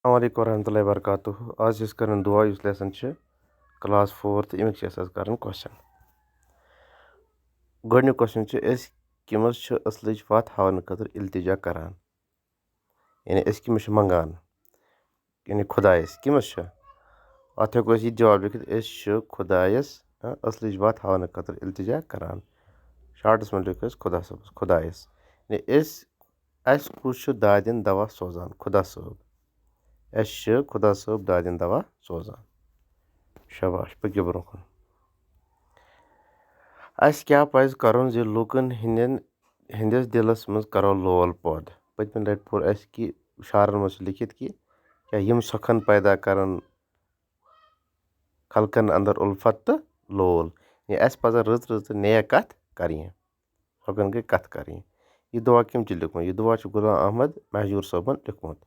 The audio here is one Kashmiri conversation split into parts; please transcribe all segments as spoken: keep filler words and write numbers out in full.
السلام علیکم ورحمۃ اللہ وبرکاتہ۔ آز چھِ أسۍ کران دُعا، یُس lesson چھِ class four، تہٕ اَمِکۍ چھِ اَسہِ آز کران question۔ گۄڈٕنیُک question چھُ، أسۍ کٔمِس چھِ اصلٕچ وَتھ ہاونہٕ خٲطرٕ التجا کران؟ یعنی أسۍ کٔمِس چھِ منٛگان؟ یعنی خۄدایَس کٔمِس چھِ؟ اَتھ ہٮ۪کو أسۍ یہِ جواب لیکھِتھ، أسۍ چھِ خۄدایَس، ہاں، اصلٕچ وَتھ ہاونہٕ خٲطرٕ التجا کران۔ shortس منٛز لیکھو أسۍ خۄدا صٲبَس، خۄدایَس۔ یعنی أسۍ، اَسہِ کُس چھُ دادٮ۪ن دوا سوزان؟ خۄدا صٲب۔ اَسہِ چھِ خۄدا صٲب دادٮ۪ن دوا سوزان۔ شاباش، پٔکِو برٛونٛہہ کُن۔ اَسہِ کیٛاہ پَزِ کَرُن زِ لوٗکَن ہٕنٛدٮ۪ن، ہٕنٛدِس دِلَس منٛز کَرو لول پٲدٕ؟ پٔتمہِ لَٹہِ پوٚر اَسہِ کہِ شعرَن منٛز چھُ لیکھِتھ کہِ کیٛاہ یِم سۄکھَن پیدا کَرَن خلقَن اَندَر اُلفت تہٕ لول۔ یہِ اَسہِ پَزَن رٕژ رٕژ تہٕ نیک کَتھ کَرٕنۍ۔ سۄکھَن گٔے کَتھ کَرٕنۍ۔ یہِ دُعا کٔمۍ چھُ لیوٚکھمُت؟ یہِ دُعا چھُ غلام احمد مہجوٗر صٲبَن لیوٚکھمُت۔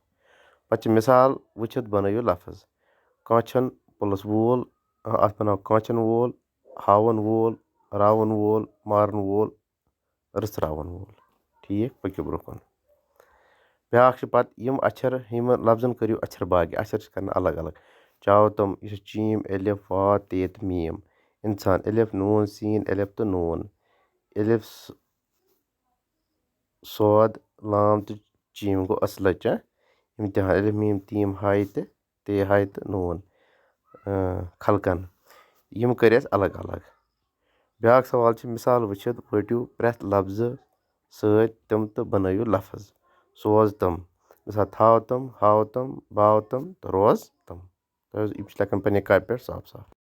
پَتہٕ چھِ مِثال وٕچھِتھ بَنٲیِو لفظ۔ کانٛچھَن پُلَس وول، اَتھ بَناو کانٛچھَن وول، ہاوَن وول، راوَن وول، مارَن وول، رٕژراوَن وول۔ ٹھیٖک، پٔکِو برٛونٛہہ کُن۔ بیٛاکھ چھِ پَتہٕ یِم اَچھَر، یِمَن لفظَن کٔرِو اَچھَر باگی۔ اَچھَر چھِ کَرٕنۍ الگ الگ۔ چاوتَم، یہِ چھِ چیٖم، الف، واو، تے تہٕ میٖم۔ اِنسان، الف، نوٗن، سیٖن، الف تہٕ نوٗن۔ الف، س-، صاد، لام تہٕ چیٖم گوٚو اَصلَچ، ہا؟ اِمتحان، الف، میٖم، تیٖم، ہاے تہٕ تے، ہاے تہٕ نوٗن، اۭں، خلقَن۔ یِم کٔرۍ اَسہِ الگ الگ۔ بیٛاکھ سوال چھِ، مِثال وٕچھِتھ ؤٹِو پرٛٮ۪تھ لفظہٕ سۭتۍ تِم تہٕ بَنٲیِو لفظ۔ سوز تِم، مِثال، تھاو تِم، ہاو تِم، باو تِم تہٕ روز تِم۔ تۄہہِ اوس، یِم چھِ لیکھان پنٛنہِ کاپہِ پٮ۪ٹھ صاف صاف۔